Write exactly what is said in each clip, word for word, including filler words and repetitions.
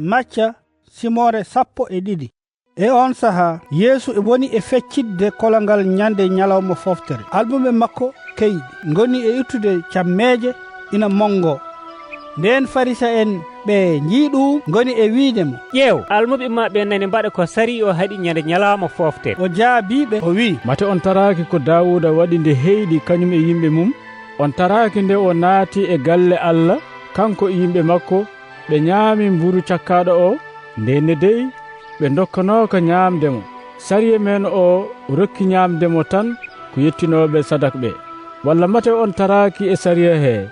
macca simoore sappo e ɗiɗi. E on saha, Yeesu e woni e feccitde kologal ñande ñalawma fooftere. Almuɓe makko keyɗi ngoni e ittude cammeeje ina monngo. Nden Farisa'en ɓe njii ɗum, ngoni e wiide mo, "Ƴeew, almuɓe ma ɓe nani mbaɗa ko sarii o haɗi ñande ñalawma fooftere." O jaabii ɓe, o wi'i, "Mate on taraaki ko Daawuda waɗi nde heyɗi kañum e yimɓe mum? On taraaki nde o naati e galle Allah, kanko e yimɓe makko, ɓe ñaami mburu cakkaaɗo o, ndenne dey ɓe ndokkanooka ñaamde mo. Sariya men o rokki ñaamde mo tan ko yettinooɓe sadak ɓe. Walla mate on taraaki e sariya he,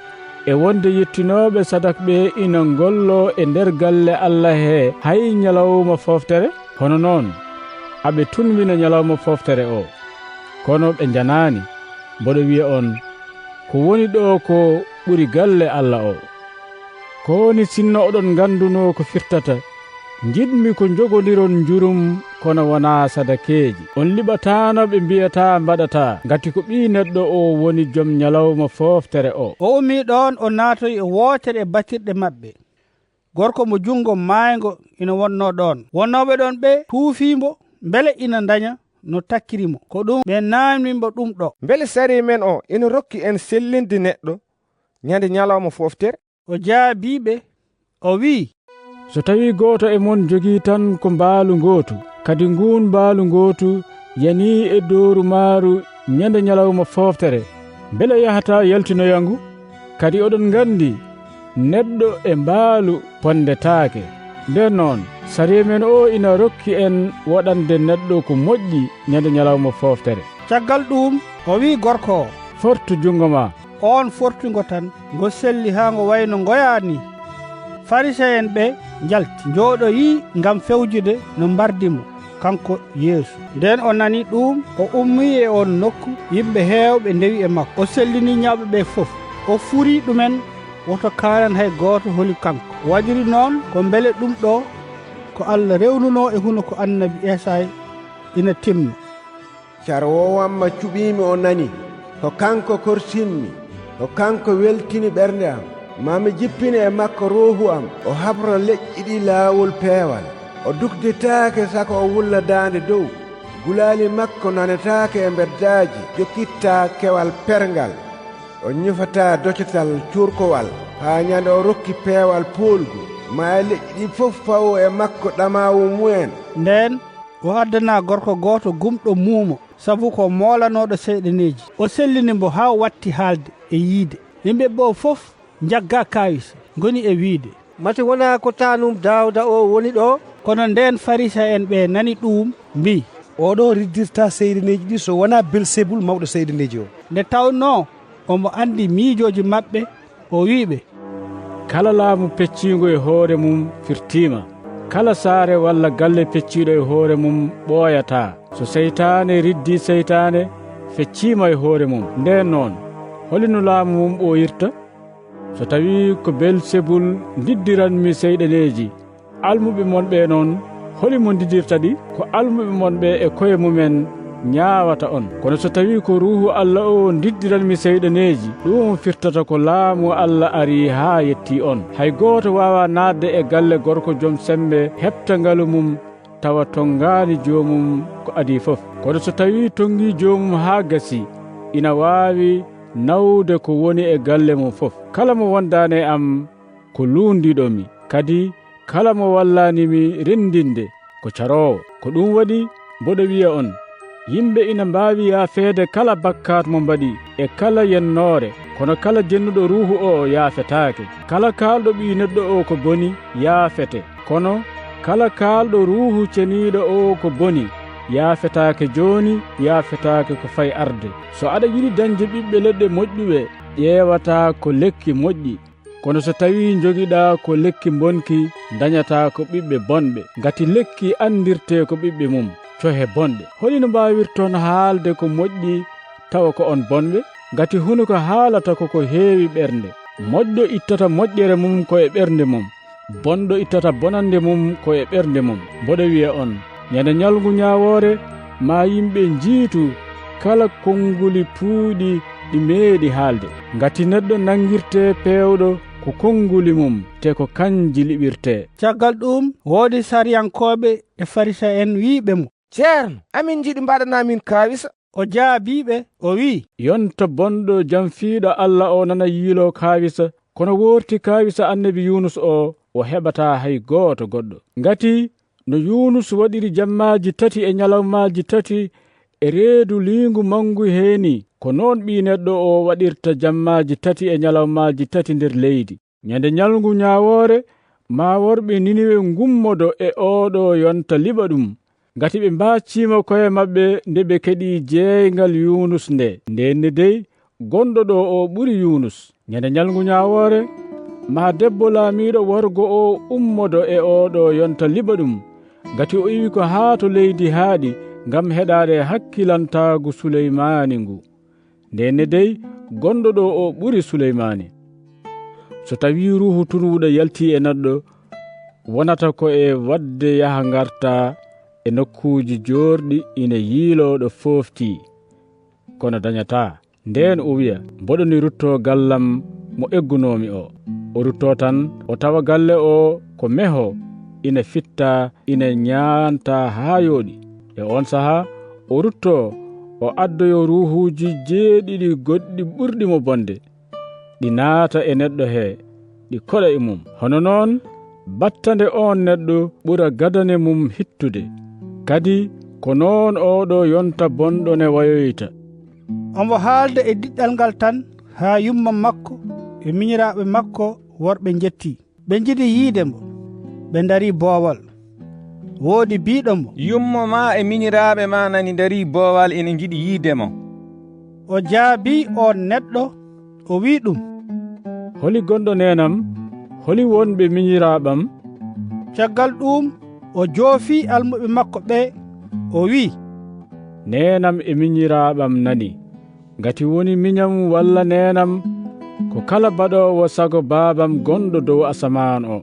e wonde yettinooɓe sadak ɓe ina ngolloo e nder galle Allah he hay ñalawma fooftere? Hono noon, aɓe tunwina ñalawma fooftere o." Kono ɓe njanaani, mboɗo wiya on, ko woni ɗo ko ɓuri galle Allah o. Ko woni sinno oɗon ngannduno ko firtata, "Njiɗmi ko njogondiron njurum, kono wonaa sadakeeji." On liɓataano ɓe mbiyata mbaɗata, ngati ko ɓii neɗɗo o woni jom ñalawma fooftere o. O ummii ɗoon, o naatoyi e wootere e batirɗe maɓɓe. Gorko mo junngo maayngo ina wonnoo ɗoon. Wonnooɓe ɗoon ɓe tuufii mbo mbele ina ndaña no takkiri mo. Ko ɗum ɓe naamni mbo ɗum ɗo, "Mbele sariya men o ina rokki en sellinde neɗɗo ñande ñalawma fooftere?" O jaabii ɓe, o wi'i, "So tawii gooto e mon jogii tan ko mbaalu ngootu, kadi nguun mbaalu ngootu yanii e dooru maaru ñande ñalawma fooftere, mbele yahataa yaltinoya ngu? Kadi oɗon nganndi, neɗɗo e mbaalu ponndetaake. Ndeen noon, sariya men o ina rokki en waɗande neɗɗo ko moƴƴi ñande ñalawma fooftere." Caggal ɗuum, o wi'i gorko o, "Fortu junngo ma." Oon forti ngo tan, ngo selli haa ngo wayi no ngoyaa nii. Farisa'en ɓe njalti, njooɗoyii ngam fewjude no mbardi mo, kanko Yeesu. Nden o nani ɗuum, o ummii e oon nokku, yimɓe heewɓe ndewi e makko. O sellini ñawɓe ɓe fof. O furii ɗumen, woto kaalan hay gooto holi kanko. O waɗiri noon ko mbele ɗum ɗo ko Allah rewnunoo e hunuko annabi Esay ina timma. Carwoowo am ma cuɓiimi, o nani. Ko kanko korsinmi, ko kanko weltini ɓernde am. Ma mi jippine e makko ruuhu am, o habra leƴƴi ɗi laawol peewal. O dukditaake saka o wulla daande dow. Gulaali makko nanetaake e mbeddaaji, jokkitta kewal perngal. O ñufataa docatal cuurkowal, haa ñande o rokki peewal poolgu. Ma e leƴƴi ɗi fof pawo e makko ɗamaawu mumen. Nden o addanaa gorko gooto gumɗo muumo, sabu ko moolanooɗo seyɗaneeji. O sellini mbo haa o watti haalde e yiide. Yimɓe ɓe fof njaggaa kaawisa, ngoni e wiide, "Mate wonaa ko taanum Daawda o woni ɗo?" Kono ndeen Farisa'en ɓe nani ɗuum, mbii, "Oɗo riddirta seyɗaneeji ɗi so wonaa Belsebul, mawɗo seyɗaneeji o." Nde tawnoo omo anndi miijooji maɓɓe, o wi'i ɓe, "Kala laamu pecciingu e hoore mum firtiima. Kala saare walla galle pecciiɗo e hoore mum ɓooyataa. So seytaane riddii seytaane, fecciima e hoore mum. Ndeen noon, holi no laamu mum ɓooyirta? So tawii ko Belsebul ndiddiranmi seyɗaneeji, almuɓe mon ɓe noon, holi mo ndiddirta ɗi? Ko almuɓe mon ɓe e koye mumen ñaawata on. Kono so tawii ko Ruuhu Allah o ndiddiranmi seyɗaneeji, ɗum firtata ko laamu Allah arii haa yettii on. Hay gooto waawaa naatde e galle gorko jom semmbe, heɓta ngalu mum, tawa tonngaani joomum ko adii fof. Kono so tawii tonngii joomum haa gasii, ina waawi nawde ko woni e galle mum fof. Kala mo wondaani e am ko luunndiiɗo mi, kadi kala mo wallaani mi renndinde ko caroowo. Ko ɗum waɗi mboɗo wiya on, yimɓe ina mbaawi yaafeede kala bakkaat mo mbaɗi e kala yennoore, kono kala jennuɗo Ruuhu o yaafetaake. Kala kaalɗo Ɓii Neɗɗo o ko boni, yaafete. Kono kala kaalɗo Ruuhu Ceniiɗo o ko boni, yaafetaake jooni, yaafetaake ko fay arde. So aɗa yiɗi dañde ɓiɓɓe leɗɗe moƴƴuɓe, ƴeewataa ko lekki moƴƴi. Kono so tawii njogiɗaa ko lekki mbonki, ndañataa ko ɓiɓɓe bonɓe. Ngati lekki anndirtee ko ɓiɓɓe mum, cohe bonɗe. Holi no mbaawirton haalde ko moƴƴi tawa ko on bonɓe? Ngati hunuko haalata ko ko heewi ɓernde. Moƴƴo ittata moƴƴere mum ko e ɓernde mum, bonɗo ittata bonannde mum ko e ɓernde mum. Mboɗo wiya on, ñande ñalngu ñaawoore, ma yimɓe njiitu kala konnguli puuyɗi ɗi meeɗi haalde. Ngati neɗɗo nanngirtee peewɗo ko konnguli mum, te ko kanji liɓirtee. Caggal ɗuum, woodi sariyankooɓe e Farisa'en wi'i ɓe mo, "Ceerno, amin njiɗi mbaɗanaa min kaawisa." O jaabii ɓe, o wi'i, "Yonta bonɗo jamfiiɗo Alla o nana yiiloo kaawisa, kono woorti kaawisa annabi Yuunus o, o heɓataa hay gooto goɗɗo. Ngati no Yuunus waɗiri jammaaji tati e ñalawmaaji tati e reedu liingu manngu heeni, ko noon Ɓii Neɗɗo o waɗirta jammaaji tati e ñalawmaaji tati nder leydi. Ñande ñalngu ñaawoore, maa worɓe Niniwe ngummodo e ooɗo yonta liɓa ɗum. Ngati ɓe mbaaccii mo ko'e maɓɓe nde ɓe keɗii jeeyngal Yuunus nde. Ndeen ne dey, gonɗo ɗo o ɓuri Yuunus. Ñande ñalngu ñaawoore, maa debbo laamiiɗo worgo o ummodo e ooɗo yonta liɓa ɗum. Ngati o iwi ko haa to leydi haaɗi ngam heɗaade hakkilantaagu Suleymaani ngu. Ndeen ne dey, gonɗo ɗo o ɓuri Suleymaani. So tawii ruuhu tunuwuɗo yaltii e neɗɗo, wonata ko e waɗde yaha ngarta e nokkuuji joorɗi ina yiiloo ɗo fooftii, kono dañataa. Ndeen o wiya, 'Mboɗo ni ruttoo gallam mo eggunoomi o.' O ruttoo tan, o tawa galle o ko meho, ina fitta, ina ñaanta haa yooɗi. E oon sahaa, o ruttoo, o addoyoo ruuhuuji jeeɗiɗi goɗɗi ɓurɗi mo bonde, ɗi naata e neɗɗo he, ɗi koɗa e mum. Hono noon, battande oon neɗɗo ɓura gadane mum hittude. Kadi ko noon ooɗo yonta bonɗo ne wayoyta." Omo haalda e diɗɗal ngal tan haa yumma makko e miñiraaɓe makko worɓe njettii. Ɓe njiɗi yiide mo, ɓe ndarii boowal. Woodi biiɗo mo, "Yumma ma e miñiraaɓe ma nani ndarii boowal, ina njiɗi yiide mo." O jaabii oon neɗɗo, o wi'i ɗum, "Holi gonɗo neenam? Holi wonɓe miñiraaɓam?" Caggal ɗuum, o joofii almuɓɓe makko ɓe, o wi'i, "Neenam e miñiraaɓam nani. Ngati woni miñam walla neenam, ko kala baɗoowo sago Baabam gonɗo dow asamaan o.